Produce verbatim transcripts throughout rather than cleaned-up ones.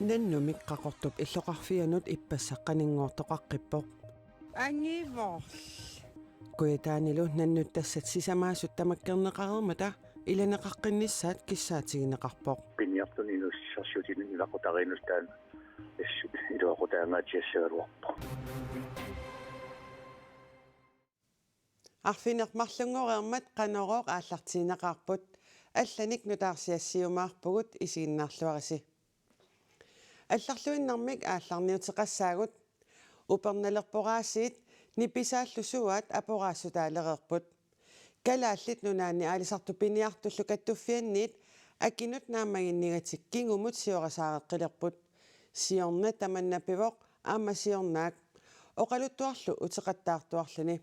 Nannumik Qaqortup illoqarfianut ippassaq qaninngoortoqaqqippoq. Angivoq. Kujataanilu nannuttassat sisamaasut tamakkerneqareermata ilaneqaqqinnissaat kissaatigineqarpoq. Piniartuni inuussutissarsiutini ilaqutariinnut taanna assut iluaqutaangaatsiassagaluarpoq. Arfineq-marlunngoreermat Qanorooq aallartiinnaqaarput, allanik nutaarsiassiumaarpugut, isiginnaarluarisi. Allarluinnarmik aallarniuteqassaagut. Upernalerporaasiit nipisaallu suaat aporaassutaalereerput. Kalaallit Nunaanni aalisartut piniartullu kattuffianniit akinut naammaginnigatik kingumut siorisaareqqilerput. Siorna tamanna pivoq, aamma siornaak. Oqaluttuarlu uteqattaartuarluni.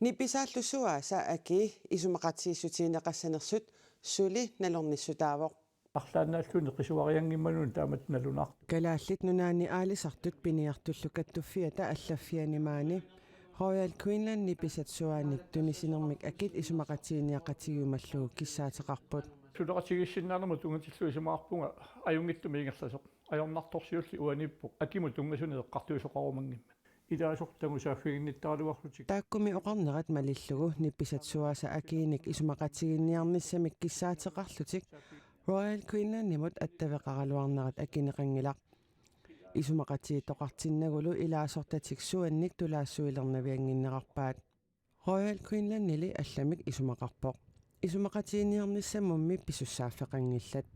Nipisaallu suaasa akii isumaqatigiissutigineqassanersut suli nalornissutaavoq. Arlaannaalluunniit qisuarianngimmata taamatut nalunaartoq. Kalaallit Nunaanni aalisartut piniartullu kattuffiata allaffiani maani Royal Greenland nipisat suaannik tunisinermik akit isumaqatigiinniaqatigiumallugu kissaateqarput. Suleqatigiissinnaanermut tunngatillugu isumaqarpunga ajunngitsumik ingerlasoq. Ajornartorsiulli uaniippoq akimut tunngasunik eqqartuisoqarumanngimmat. Ilaasortagut saaffiginnittaraluarlutik. Taakkumi oqarnerat malillugu nipisat suaasa akiinik isumaqatigiinniarnissamik kissaateqarlutik Royal Greenlandimut attaveqaraluarnerat akineqanngilaq. Isumaqatigiittoqartinnagulu ilaasortatik suannik tulaassuilernaviannginnerarpaat. Royal Greenlandili allamik isumaqarpoq. Isumaqatigiinniarnissamummi pisussaaffeqanngillat.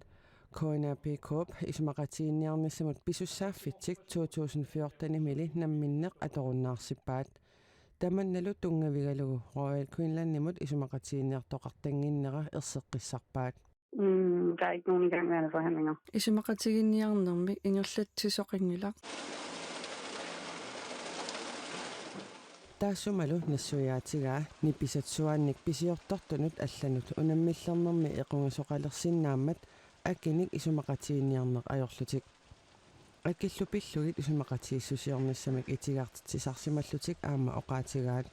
K N A P K-p isumaqatigiinniarnissamut pisussaaffitsik to tusind fjortenimili namminneq atorunnaarsipaat. Tamannalu tunngavigalugu Royal Greenlandimut isumaqatigiinniartoqartannginnera erseqqissarpaat. Mm, der er ikke nogen igangværende forhandlinger. Isumaqatigiinniarnermik ingerlatsisoqanngilaq. Taassumalu nassuiaatigaa nipisat suaannik pisiortortunut allanut unammillernermi equngasoqalersinnaammat akinik isumaqatigiinniarneq ajorlutik. Akillu pillugit isumaqatigiissusiornissamik itigartitsisarsimallutik aamma oqaatigaat.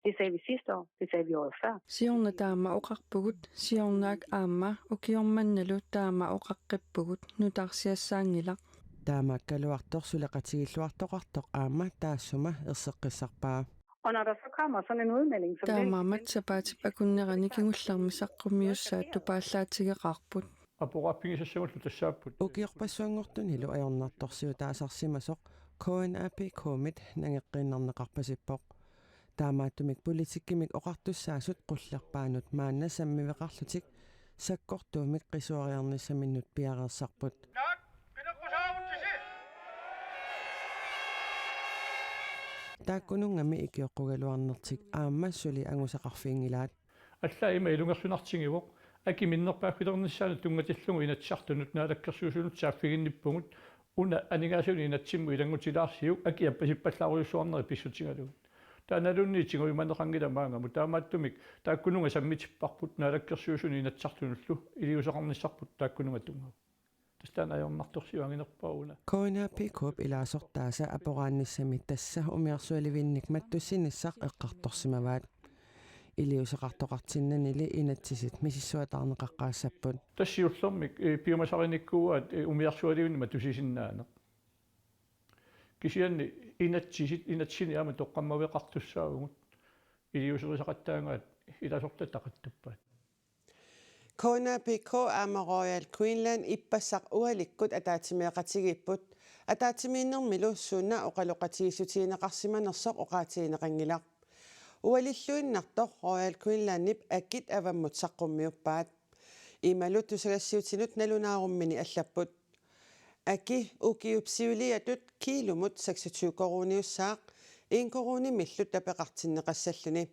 Det sagde vi sidste år, det sagde vi året før. Siorna taama oqarpugut, siornaak aamma ukioq mannalu taama oqaqqippugut, nutaarsiassaanngilaq. Taamaakkaluartoq suleqatigiilluartoqartoq aamma taassuma erseqqissarpaa. Og når der så kommer sådan en udmelding, som den, taamaammat sapaatip akunnerani kingullermi saqqummiussaat tupaallaatigeqaarput. Aporaaffigissassagut tassaapput. Ukiorpassuanngortunilu ajornartorsiutaasarsimasoq K N A P K-mit nangeqqiinnarneqarpasippoq. Taamaattumik politikkimik oqartussaasut qullerpaanut maanna sammiveqarlutik sakkortuumik qisuariarnissaminnut piareersarput. Taakkununnga ikioqqugaluarnertik aamma suli angusaqarfiginngilaat. Allaat ima ilungersunartigivoq, aki minnerpaaffilernissaanut tunngatillugu Inatsisartunut Naalakkersuisunut saaffiginnippugut, una aningaasanut inatsimmut ilanngutilaarsiuk, aki appasippallaarujussuarnerit pissutigalugit. Taannaluunniit tiguimaneqanngilaq maannamut, taamaattumik taakkununnga sammitipparput Naalakkersuisunut Inatsisartunullu, iliuuseqarnissarput taakkununnga tunngavoq. Tassa taanna ajornartorsiut anginerpaaq una. K N A P K-p ilaasortaasa aporaannissami tassa umiarsualivinnik mattussinissaq eqqartorsimavaat. Iliuuseqartoqartinnanili inatsisit misissuataarneqaqqaassapput. Tassa siullermik, eh, piumasarinikkuuaat, eh, umiarsualivinnik mattussisinnaaneq. Kisianni inatsisit, inatsisinik aamma toqqammaveqartussaavugut. Iliuuserisaqattaagaat ilaasortat taqattuppaat. K N A P K aamma Royal Greenland ippassaq ualikkut ataatsimeeqatigiipput. Ataatsimiinnermilu suna oqaloqatigiissutigineqarsimanersoq oqaatigineqanngilaq. Ualilluinnartoq Royal Greenlandip akit avammut saqqummiuppaat. Imalu tusagassiuutinut nalunaarummini allapput. Aki ukiup siuliatut kiilumut seksogtyve koruuniussaaq, en koruunimillu tapeqartinneqassalluni.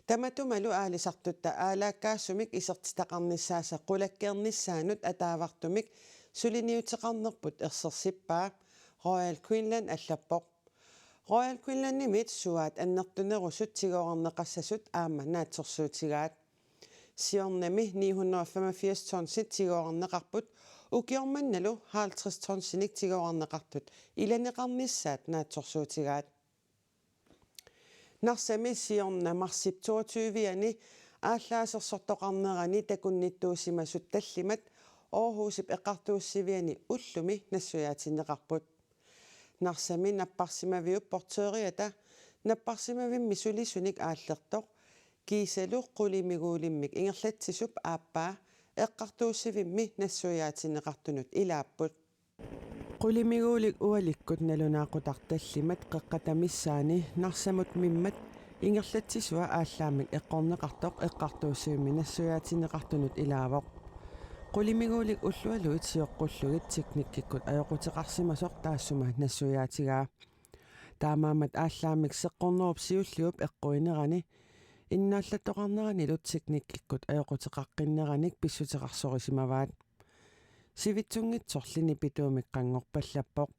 Tamatumalu aalisartutta aalaakkaasumik isertitaqarnissaasa qulakkeernissaanut ataavartumik suliniuteqarnerput ersersippaa, Royal Greenland allappoq. Royal Greenlandimit suaat annertunerusut tigoorarneqassasut aamma naatsorsuutigaat. Siornami ni hundrede og femogfirs tonsit tigoorarneqarput, ukioq mannalu halvtreds tonsinik tigoorarneqartut ilaneqarnissaat naatsorsuutigaat. Narsami siorna marsip toogtyve-ani aallaasersortoqarnerani takunnittuusimasut tallimat Aarhusip eqqartuussiviani ullumi nassujaatinneqarput. Narsami napparsimaviup portøriata napparsimavimmi sulisunik aallertoq kiisalu qulimiguulimmik ingerlatsisup aappaa eqqartuussivimmi nassujaatinneqartunut ilaapput. Qulimiguulik ualikkut nalunaaqutaq tallimat qeqqata missaani Narsamut mimmat ingerlatsisua aallaammik eqqorneqartoq eqqartuussivimmi nassujaatinneqartunut ilaavoq. Qulimiguulik ullualuit sioqqullugit teknikkikkut ajoquteqarsimasoq taassuma nassujaatigaa. Taamaammat aallaammik seqqornerup siulliup eqquinerani innaallattoqarneranilu teknikkikkut ajoquteqaqqinneranik pissuteqarsorisimavaat. Sivitsunngitsorli nipituumik qanngorpallappoq.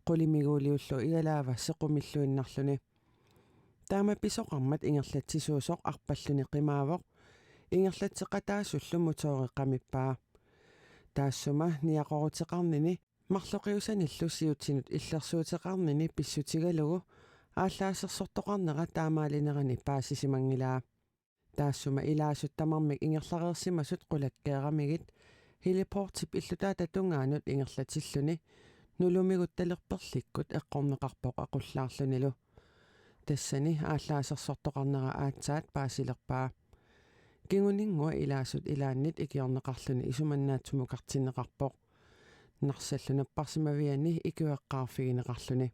Qulimiguuliullu igalaava sequmilluinnarluni. Taama pisoqarmat ingerlatsisuusoq arpalluni qimaavoq. Ingerlatseqataasullu motori qamippaa. Taassuma niaqoruteqarnini marloqiusanillu siutsinut illersuuteqarnini pissutigalugu aallaasersortoqarnera taamaalinerani paasisimanngilaa. Taassuma ilaasut tamarmik ingerlareersimasut qulakkeeramigit heliportip illutaata tungaanut ingerlatilluni nulumigut talerperlikkut eqqorneqarpoq aqullaarlunilu. Tassani aallaasersortoqarnera aatsaat paasilerpaa. Kinguninngua ilaasut ilaannit ikiorneqarluni isumannaatsumukartinneqarpoq. Narsallu napparsimaviani ikiueqqaarfigineqarluni.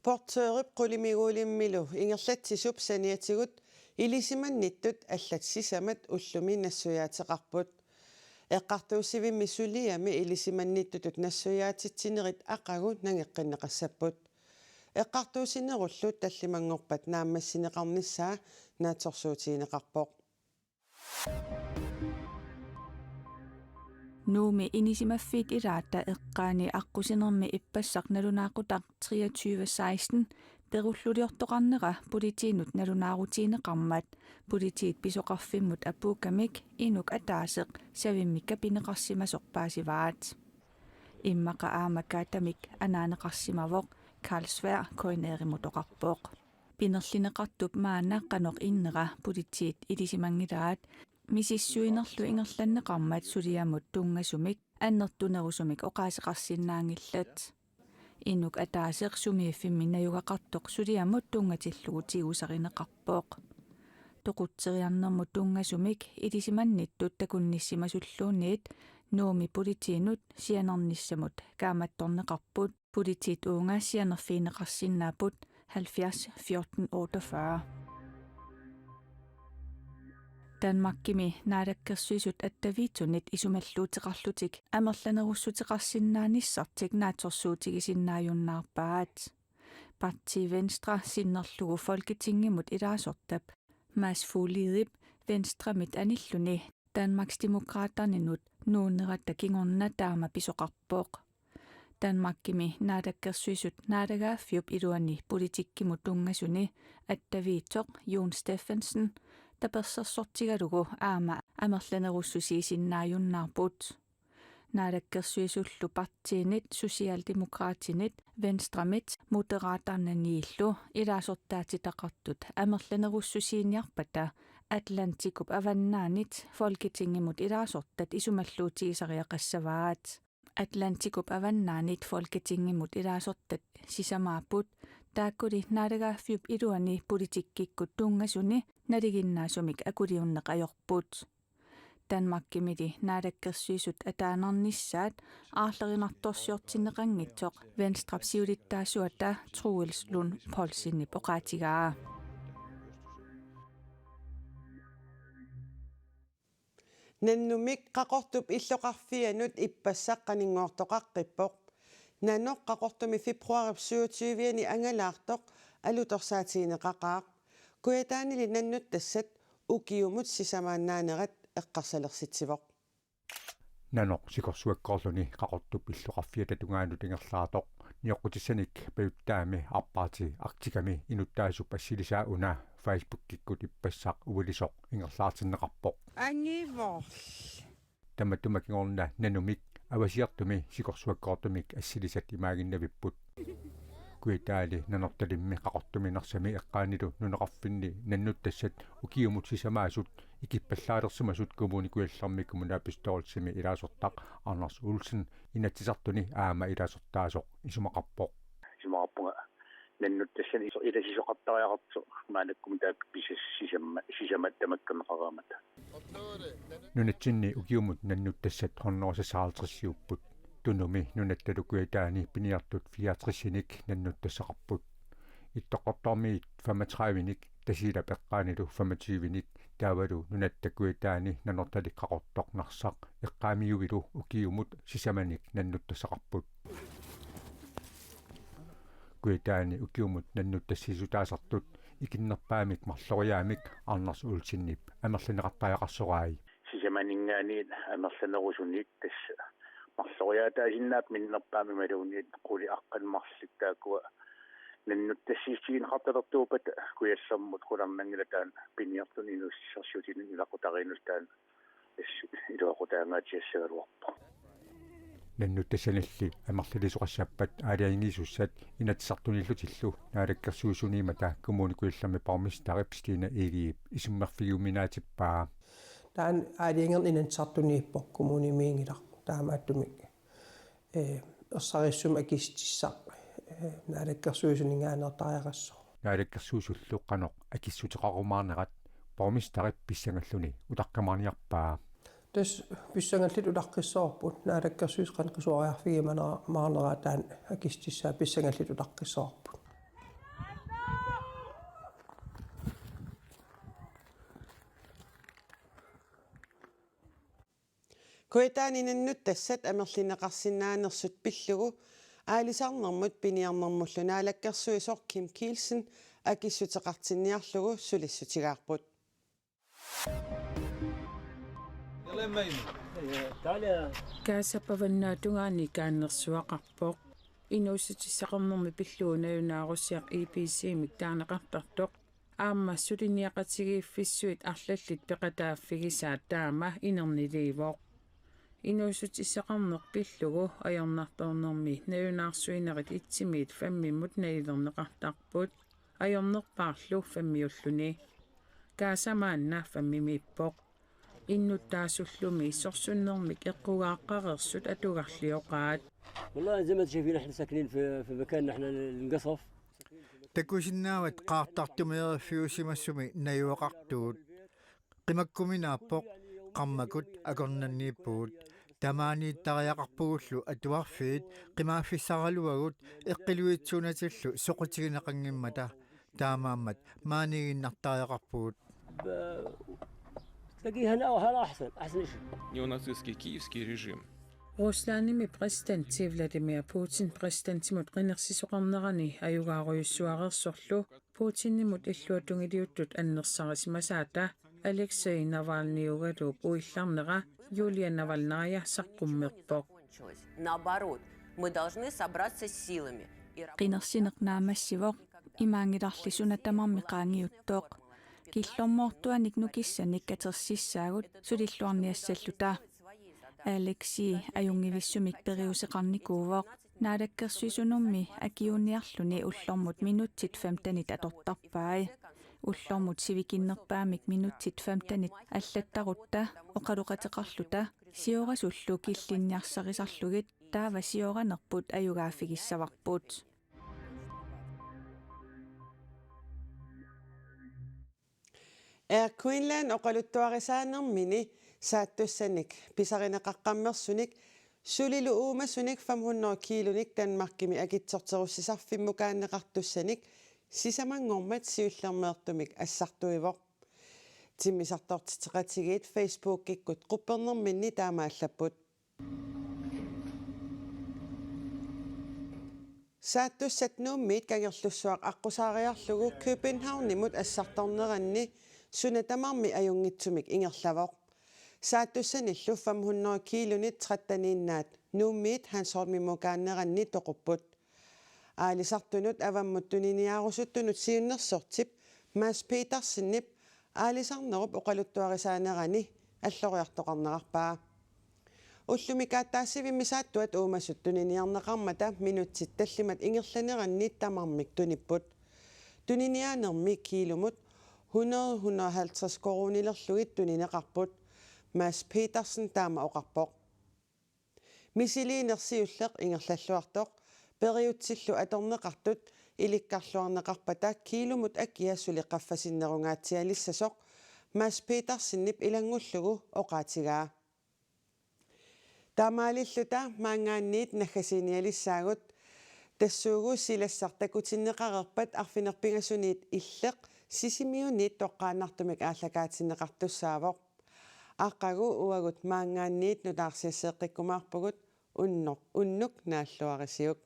Portørip qulimiguulimmilu ingerlatsisup saniatigut ilisimannittut allat sisamat ullumi nassujaateqarput. Eqqartuussivimmi suliami ilisimannittutut nassujaatitsinerit aqagu nangeqqinneqassapput. Eqqartuussinerullu tallimanngorpat naammassineqarnissaa naatsorsuutigineqarpoq. Nuummi inisimaffiit ilaata eqqaani aqqusinermi ippassaq nalunaaqutaq treogtyve seksten perulluliortoqarnera politiinut nalunaarutigineqarmat politiit pisoqarfimmut apuukkamik inuk ataaseq savimmik kapineqarsimasoq paasivaat. Immaqa aamma kaattamik anaaneqarsimavoq Carl Sværd K N R-imut oqarpoq. Pinerlineqartup maanna qanoq innera politiit ilisimanngilaat misissuinerlu ingerlanneqarmat suliamut tunngasumik annertunerusumik oqaaseqarsinnaanngillat. Inuk ataaseq sumiiffimmi najugaqartoq suliamut tunngatillugu tigusarineqarpoq. Toqutseriarnermut tunngasumik ilisimannittut takunnissimasulluunniit Nuummi politiinut sianernissamut kaammattorneqarput. Politiit uunga sianerfigineqarsinnaapput halvfjerds fjorten otteogfyrre. Danmarkimi naalakkersuisut attaviitsunit isumalluuteqarlutik amerlanerussuteqarsinnaanissartik naatsorsuutigisinnaajunnaarpaat. Partii Venstre sinnerlugu Folketingimut ilaasortap Mads Fugledip Venstremit anilluni Danmarksdemokraterninut nuunneratta kingorna taama pisoqarpoq. Danmarkimi naalakkersuisut naalagaaffiup iluani politikkimut tunngasuni attaviitsoq Jon Steffensen tapersersortigalugu aamma amerlanerussusiisinnaajunnaarput. Naalakkersuisullu partiinit Socialdemokraatinit Venstremit Moderaternaniillu ilaasortaatitaqartut amerlanerussusiiniarpata Atlantikup avannaanit Folketingimut ilaasortat isumalluutigisariaqassavaat. Atlantikup avannaanit Folketingimut ilaasortat sisamaapput, taakkuli naalagaaffiup iluani politikkikkut tunngasuni nalinginnaasumik akuliunneq ajorput. Danmarkimili naalakkersuisut ataanarnissaat aarlerinartorsiortinneqanngitsoq Venstrep siulittaasuata Troels Lund Poulsenip oqaatigaa. Nannumik Qaqortup illoqarfianut ippassaq qaninngoortoqaqqippoq. Nanoq Qaqortumi februarip syvogtyve-ani angalaartoq alutorsaatigineqaqaaq. Kujataanili nannuttassat ukiumut sisamaannaanerat eqqarsalersitsivoq. Nanoq sikorsuakkoorluni Qaqortup illoqarfiata tungaanut ingerlaartoq nioqqutissanik pajuttaami arpaati Arktikami inuttaasup assilisaa una Facebookikkut ippassaq ualisoq ingerlaartinneqarpoq. Angivoq. Tamatuma kingorna Nanumik Avasiartumi sikorsuakkoortumik assilisat imaaginnavipput. Kujataani Nanortalimmi Qaqortumi Narsami eqqaanilu nunaqarfinni nannuttassat ukiumut sisamaasut ikippallaalersimasut Kommune Kujallermi kommunalbestyrelsimi ilaasortaq Anders Olsen Inatsisartuni aamma ilaasortaasoq isumaqarpoq. Isumaqarpunga nannuttassanik iso-, ilasisoqartariaqartoq maannakkut taakku pisa-, sisama-, sisamat tamakkerneqaraangata. Nunatsinni ukiumut nannuttassat hundrede seksoghalvtredsiupput. Tunumi nunattalu Kujataani piniartut fireogtresinik nannuttassaqarput. Ittoqqortoormiit femogtredivenik, Tasiilap eqqaanilu femogtyvenik, taavalu nunatta Kujataani Nanortalik Qaqortoq Narsaq eqqaamiuilu ukiumut sisamanik nannuttassaqarput. Kujataani ukiumut nannuttassiissutaasartut ikinnerpaamik marloriaammik Anders Olsenip amerlineqartariaqarsorai. Sisamaninngaanniit amerlanerusunit tassa marloriaataasinnaavoq minnerpaamik imaluunniit qulit aqqaneq-marluk taakkua nannuttassiissutigineqartalertuuppata Kujallermut qularnanngilaq taanna piniartunut inuussutissarsiutitut ilaqutariinnullu taanna assut iluaqutaangaatsiassagaluarpoq. Nannuttassanilli amerlalisoqassappat aalajangiisussat Inatsisartunillutillu Naalakkersuisuniimmata Kommune Kujallermi borgmesterip Stine Egedep isummerfigiuminaatsippaa. Taanna aalajangerneq Inatsisartuniippoq, kommunimiinngilaq, taamaattumik ee, ersarissumik akissutissaq, ee, Naalakkersuisuninngaanneertariaqassaaq. Naalakkersuisullu qanoq akissuteqarumaarnerat borgmesterip pissangalluni utaqqimaarniarpaa. Tassa pissangallutik utaqqissavarput, Naalakkersuisut qanoq qisuariarfigiumaarneraa taanna akissutissaa pissangallutik utaqqissavarput. Kujataani nannuttassat amerlineqarsinnaanersut pillugu aalisarnermut piniarnermullu naalakkersuisoq Kim Kielsen akissuteqartinniarlugu sulissutigaarput. Gaza-p avannaatungaani kaannersuaqarpoq. Inuussutissaqarnermi pillugu nalunaarusiaq E B C-mik taaneqartartoq aamma suliniaqatigiiffissuit arlallit peqataaffigisaat taama inerniliivoq. Inuussutissaqarneq pillugu ajornartornermi nalunaarsuinerit et-imiit fem-imut nalilerneqartarput, ajornerpaarlu fem-iulluni. Gaza maanna fem-imiippoq. Innuttaasullumi sorsunnermik eqqugaaqqareersut atugarlioqaat. والله زي ما انتم شايفين احنا ساكنين في، في مكان نحن القصف. Takusinnaavat qaartartumeeriffiusimassumi najugaqartugut. Qimakkuminaappoq, qarmakut akornanniippugut. Tamaaniittariaqarpugullu atuarfiit qimaaffissaraluagut eqqiluitsuunatillu soqutigineqanngimmata. Taamaammat maaniiginnartariaqarpugut. ب-، تلاقيه هنا أو هنا أحسن، أحسن شيء. Неонацистский киевский режим. Ruslandimi præsidenti Vladimir Putin præsidentimut qinersisoqarnerani ajugaarujussuareersorlu Putinimut illuatungiliuttut annersarisimasaata Aleksej Navalnyiugaluup uillarnera Yulia Navalnaya saqqummerpoq. Наоборот, мы должны собраться с силами и Qinersineq naammassivoq, imaanngilarli suna tamarmi qaangiuttoq. Killormoortuanik nukissanik katersissaagut sulilluarniassalluta. Aleksej ajunngivissumik periuseqarnikuuvoq. Naalakkersuisunummi akiuunniarluni ullormut minutsit femtenit atortarpai. Ullormut sivikinnerpaamik minutsit femtenit allattarutta oqaloqateqarluta siorasullu killinniarsarisarlugit taava sioranerput ajugaaffigissavarput. Air Greenland oqaluttuarisaanermini saattussanik pisarineqaqqammersunik sulilu uumasunik fem hundrede kiilunik Danmarkimi akitsorterussisarfimmukaanneqartussanik sisamanngormat siullermeertumik assartuivoq. Timmisartortitseqatigiit Facebookikkut quppernerminni taama allapput. Saattussat Nuummiit Kangerlussuaq aqqusaariarlugu Københavnimut assartorneranni suna tamarmi ajunngitsumik ingerlavoq. Saattussanillu fem hundrede kiilunit tretteniinnaat Nuummiit Hanstholmimukaanneranni toqupput. Aalisartunut avammut tuniniaarusuttunut siunnersortip Mads Petersenip aalisarnerup oqaluttuarisaanerani alloriartoqarnerarpaa. Ullumikaattaassivimmi saattuat uumasut tuniniarneqarmata minutsit tallimat ingerlaneranni tamarmik tunipput. Tuniniaanermi kiilumut hundrede hundrede halvtreds koruunilerlugit tunineqarput. Mads Petersen taama oqarpoq. Misiliineq siulleq ingerlalluartoq periutsillu atorneqartut ilikkarluarneqarpata kiilumut akia suli qaffasinnerungaatsialissasoq Mads Petersenip ilanngullugu oqaatigaa. Taamaalilluta maanngaanniit naggasiinialissaagut, tassuugu silassaq takutinneqareerpat arfineq-pingasuniit illeq Sisimiuniit toqqaannartumik aallakaatinneqartussaavoq. Aqagu uagut maanngaanniit nutaarsiasseeqqikkumaarpugut, unnoq unnuk naalluarisiuk.